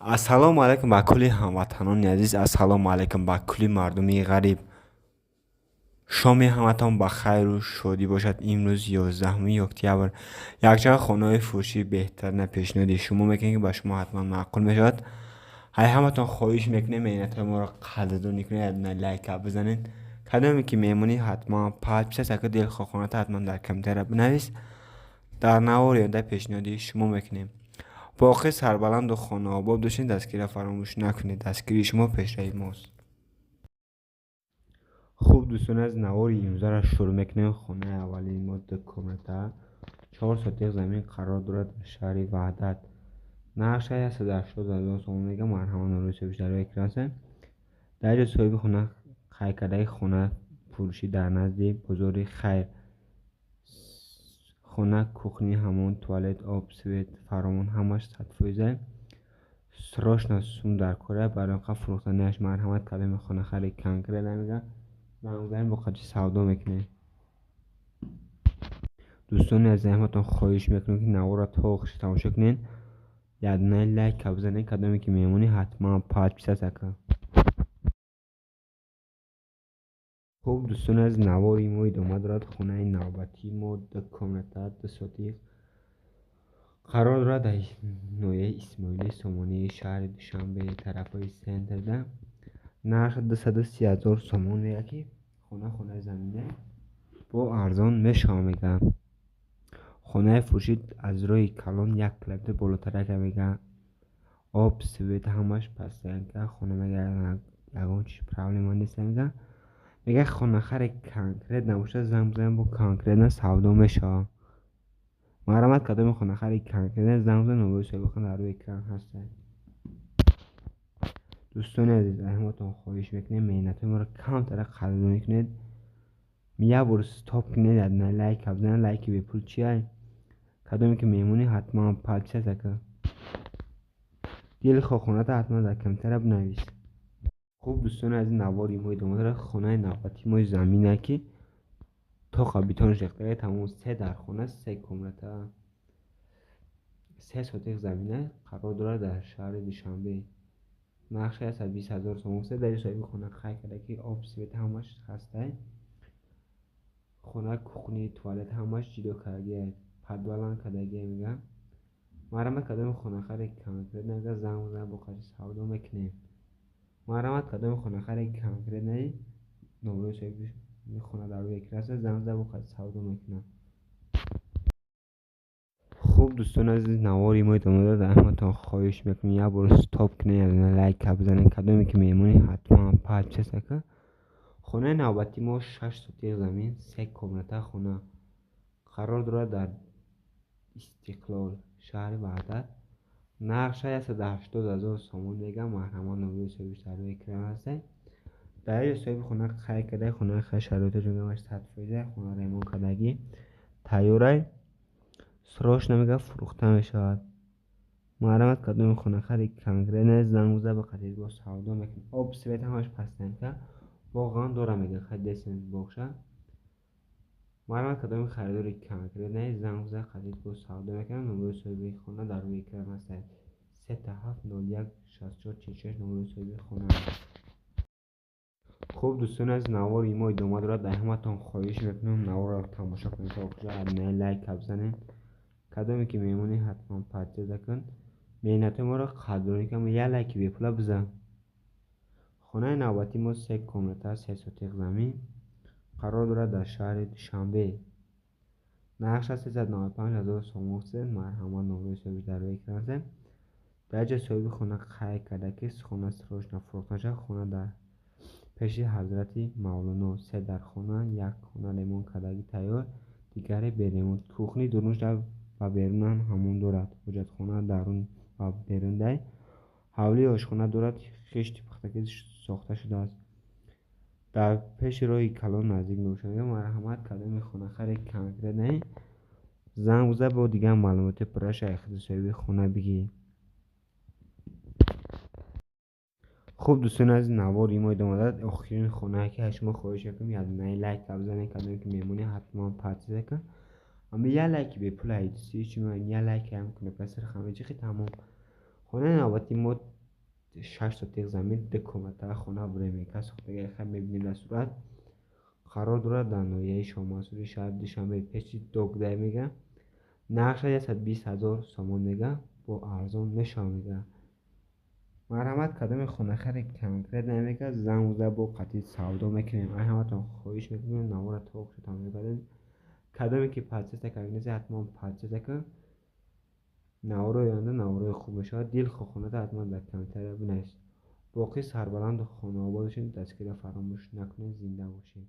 Ассалому алайкум ба кулли ҳамватанони азиз, ассалому алайкум ба кулли мардуми ғариб. Шоми ҳаматон ба хайру шодӣ бошад. Имрӯз 11 октябр. Якчанд хонаҳои фурӯшӣ беҳтарина пешниҳоди шумо мекунем, ки ба шумо ҳатман маъқул мешавад. Ҳай ҳаматон хоҳиш мекунем, меҳнатҳои моро қадрдонӣ кунед, якдона лайка бизанед. Кадоме ки меҳмонӣ, ҳатман подписаться ка, дилхоҳ хоната ҳатман дар комментария бинавис. Дар навори оянда пешниҳоди шумо мекунем. Боқӣ сарбаланду хонаобод бошед, дастгириро фаромӯш накунед. Дастгирии шумо пешрави мост. Хуб, дӯстони азиз, навори имрӯзаро шурӯъ мекунем. Хонаи аввалини мо ду комната, 4 сотих замин қарор дорад дар шаҳри Ваҳдат. Нархша 180 000 сомон мегӯям, марҳамат, номерои соҳибиш дар рӯи экран аст. Дар ҷо соҳиби хона қайд кардаи хона фурӯшӣ дар назди бозори Хайр. Хона кухня, ҳаммом, туалет, об, свет фаровон, ҳамаш 100%. Срочно сум дар кора, барои он фурӯхтанияш. Марҳамат, кадоме хонахари конкретно мегӯям, занг бизанед, бо қадри савдо мекунем. Дӯстони азиз, ҳаматон хоҳиш мекунем, ки наворро то охирша тамошо кунед, якдонаи лайка бизанед, кадоме ки меҳмонӣ, ҳатман подписаться кун. Хуб, дӯстони азиз, навори мо идома дорад. Хонаи навбатии мо ду комната, 2 сотих қарор дорад дар ноҳияи Исмоили Сомонии шаҳри Душанбе, тарафҳои центрда. Нарх 230 000 сомон мегӯяд, ки хона хонаи замина, бо арзон мешавад, мегӯяд. Хонаи фурӯшӣ аз роҳи калон 1 километр болотарака, мегӯяд. Об, свет ҳамаш постоянка хона, мегӯяд, ягон чиз проблема нест, мегӯяд. Мегӯяд, хонахаре конкрет набошад, занг бизанед, бо конкретно савдо мешавад. Марҳамат, кадоме хонахари конкретно, занг бизанед, номерои соҳиби хона дар рӯи экран ҳастанд. Дӯстони азиз, ҳаматон хоҳиш мекунем, меҳнатҳои моро камтара қадрдонӣ кунед. Як бор стоп кунед, якдона лайка бизанед, лайки бепул чия? Кадоме ки меҳмонӣ, ҳатман подписаться кун. Дилхоҳ хоната ҳатман дар комментария бинавис. Хуб, дӯстони азиз, навори мо идома дорад. Хонаи навбатии мо замина, ки тоқа бетонш рехтага, тамом, се дар хона, се комната, 3 сотих замина қарор дорад дар шаҳри Душанбе. Нархша 120 000 сомон. Се дар соҳиби хона қайд карда, ки об, свет ҳамаш ҳастай. Хона кухня, туалет ҳамаш ҷудо кардагиай, подвалам кардагиай, мегӯяд. Марҳамат, кадоме хонахаре конкретно, мегӯяд, занг бизанед, бо қадри савдо мекунем. Марҳамат, кадоме хонахаре конкретно, номерои соҳиби хона дар рӯи экран аст, занг зада, бо қадри савдо мекунам. Хуб, дӯстони азиз, навори мо идома дорад. Ҳаматон хоҳиш мекунем, як бор стоп кунед, якдона лайка бизанед, кадоме ки меҳмонӣ, ҳатман подписаться кун. Хонаи навбатии мо 6 сотих замин, се комната хона қарор дорад дар Истиқлол, шаҳри Ваҳдат. Нархша 180 000 сомон мегӯям, марҳамат, номерои соҳибиш дар рӯи экран ҳаст. Дар ҷо соҳиби хона қайд карда, хонаи хеле шароиташ, мегӯям, 100%, хона ремонт кардагӣ, тайёрай, срочно, мегӯяд, фурӯхта мешавад. Марҳамат, кадоме хонахари конкретно, занг бизанед, ба қадри бо савдо мекунем. Об, свет ҳамаш постоянка, боғам дорам, мегӯяд, хай десен боғша. Марҳамат, кадоме харидори конкретно, занг бизанед, қадри бо савдо мекунем. Номерои соҳиби хона дар рӯи экран ҳаст: 37 01 64 46 номерои соҳиби хона. Хуб, дӯстони азиз, навори мо идома дорад. Дар ҳаматон хоҳиш мекунем, наворро тамошо кунед то охирша, якдона лайка бизанед, кадоме ки меҳмонӣ, ҳатман подписаться кун. Меҳнатҳои моро қадрдонӣ кун, як лайки бепула бизан. Хонаи навбатии мо се комната, 3 сотих замин қарор дорад дар шаҳри Душанбе. Нархша 395 000 сомон. Марҳамат, номерои соҳибиш дар рӯи экран аст. Дар ҷо соҳиби хона қайд карда, ки хона срочно фурӯхта шавад. Хона дар пеши Ҳазрати Мавлоно, се дар хона, як хона ремонт кардагӣ, тайёр, дигаре беремонт. Кухни дурунаш ва берунам ҳаммом дорад, ҳоҷатхона дарун ва берундай, ҳавлии ошхона дорад, хишти пухтагӣ сохта шудааст. Дар пеши роҳи калон наздик мебошад. Марҳамат, кадоме хонахаре конкретно, занг бизанед, бо дигар маълумоти пурраша аз худи соҳиби хона бигиред. Хуб, дӯстони азиз, навори мо идома дорад. Охирин хонае, ки аз шумо хоҳиш мекунем, якдонаи лайка бизанед, кадоме ки меҳмонӣ, ҳатман подписаться кун. Ама як лайки бепул ҳайдисӣ чӣ мегӯянд, як лайкаам кунед, пас ҳама чихи тамом. Хонаи навбатии мо 6 сотих замин, 2 комната хона временка сохтагӣ. Хай, мебинем дар сурат. Қарор дорад дар ноҳияи Шоҳмансури шаҳри Душанбе, пеши Догдай мега. Нархша 120 ҳазор сомон мега, бо арзон мешавад мега. Марҳамат, кадоми хонахари конкретно мега, занг зада бо қатъи савдо мекунем. Ай ҳаматон хоҳиш мекунем, навора то охир тамошо кардем. Кадоме ки подписка кардагӣ, ҳатман подписка кун. Наворои оянда наворои хуб мешавад. Дилхоҳ хоната ҳатман дар комментария бинавис. Боқӣ сарбаланду хонаобод бошед, дастгирия фаромӯш накунед, зинда бошед.